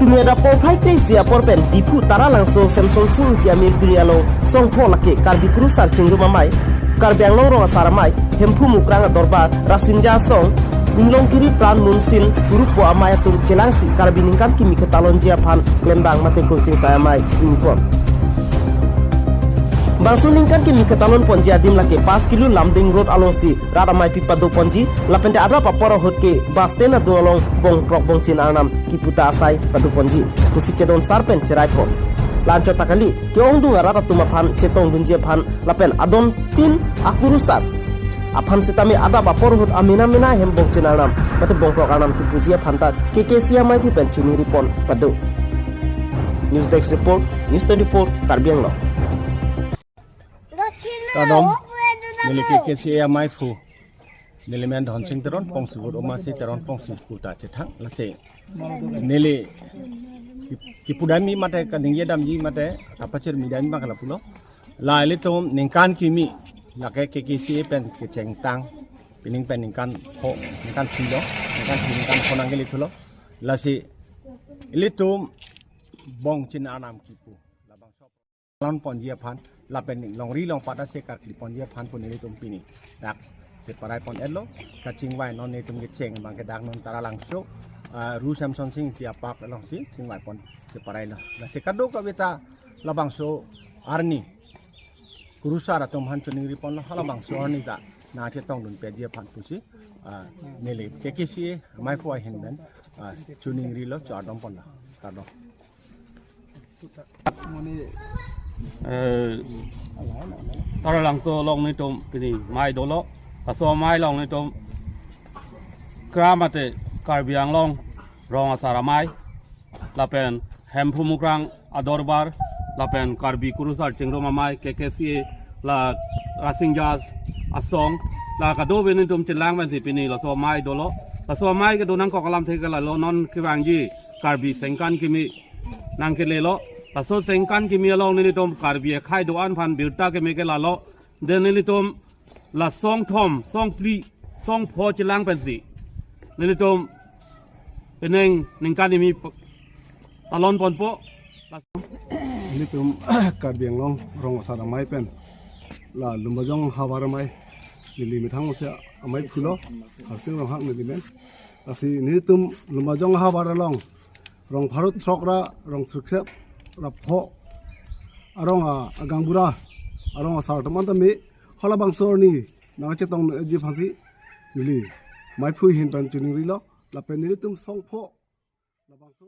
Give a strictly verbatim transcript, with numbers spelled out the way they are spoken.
Niada po phai kre isi apor pen Diphu Taralangso Semsonsing Ingti Amir Piri along songpho lake Karbi Kurusar Chingrum Amei, Karbi Anglong Rong Asar Amei, Hemphu Mukrang Adorbar, Rasinja Asong, Inglongkiri Pran Munsin, Kurupo Amei atum chelangsi Karbi ningkan kimi ketalonji aphan klembang mate kro chingsai amei ingpon. Bangso ningkan kimi ketalon ponji adim lake pas kilo Lumding Road alongsi rat amei pi pado ponji, lapente adap apor ahut ke bus stand adung along bongkrok bongchin arnam kipu ta asai pado ponji pusi chedon sar pen cherai pon. La-anchot ta kali, ke-ongdung arat atum aphan chetongdunji aphan lapen adon tin akurusar aphan setame adap apor ahut amena mena hem bongchin arnam mate bongkrok arnam kipuji aphan ta K K C A amei pu pen choningri pon pado. News Desk Report, News twenty-four, Karbi Anglong. Kardom, neli K K C A amei pu. Neli men Dhonsing Teron, pongsi vote Omasi Teron pongsi kuta chethang lasi. Neli ki-, kipudamji mate kaningjedamji mate kapachirmidamji ma kala pulo. La ilitum ningkan kimi lake K K C A pen kechengtang, pining pen ningkan pho, ningkan phli lo, ningkan phli ningkan pho nangkele thulo. Lasi ilitum bongchin arnam kipu. Labangso talon ponji aphan, lapen longri longpat ase karkli ponji aphan pu nelitum pini dak cheparai pon-etlo. Kachingvai non nelitum kecheng abang ke dak non Taralangso, ah, Ru Semsonsing Ingti a-park alongsi chingvai pon cheparailo. Lasi kadokave ta labangso arni kurusar atum aphan choningri ponlo, halabangso arni ta nangchetongdun peji aphan pusi, ah, neli K K C A amei pu ahin pen, ah, choningrilo, chardom ponlo. Kardom. Eh, Taralangso along nelitum pini amei dolo. Laso amei along nelitum kra mate Karbi Anglong Rong Asar Amei, lapen Hemphu Mukrang Adorbar, lapen Karbi Kurusar Chingrum Amei, K K C A, la Rasinja Asong, la kadokave nelitum chelang pensi pini laso amei dolo. Laso amei kedo nangkok alamthe ke lalo, non kevangji Karbi sengkan kimi nangkelelo. Laso sengkan kimi along nelitum Karbi akhei do-an aphan birta keme ke lalo. Den nelitum la songthom, songphli, songpho chelang pensi nelitum penang ningkan kimi p-, talon ponpo. Nelitum Karbi Anglong Rong Asar Amei pen la Lumbajong Havar Amei, neli methang ose amei pulo, Harsing Ronghang neli men. Lasi nelitum Lumbajong Havar along rong pharo throk ra rong sirkep ra pho arong a, agaonbura arong asar atum an tame halabangso arni nangchetongji aphansi neli amei pu ahin pen choningrilo, lapen nelitum songpho labangso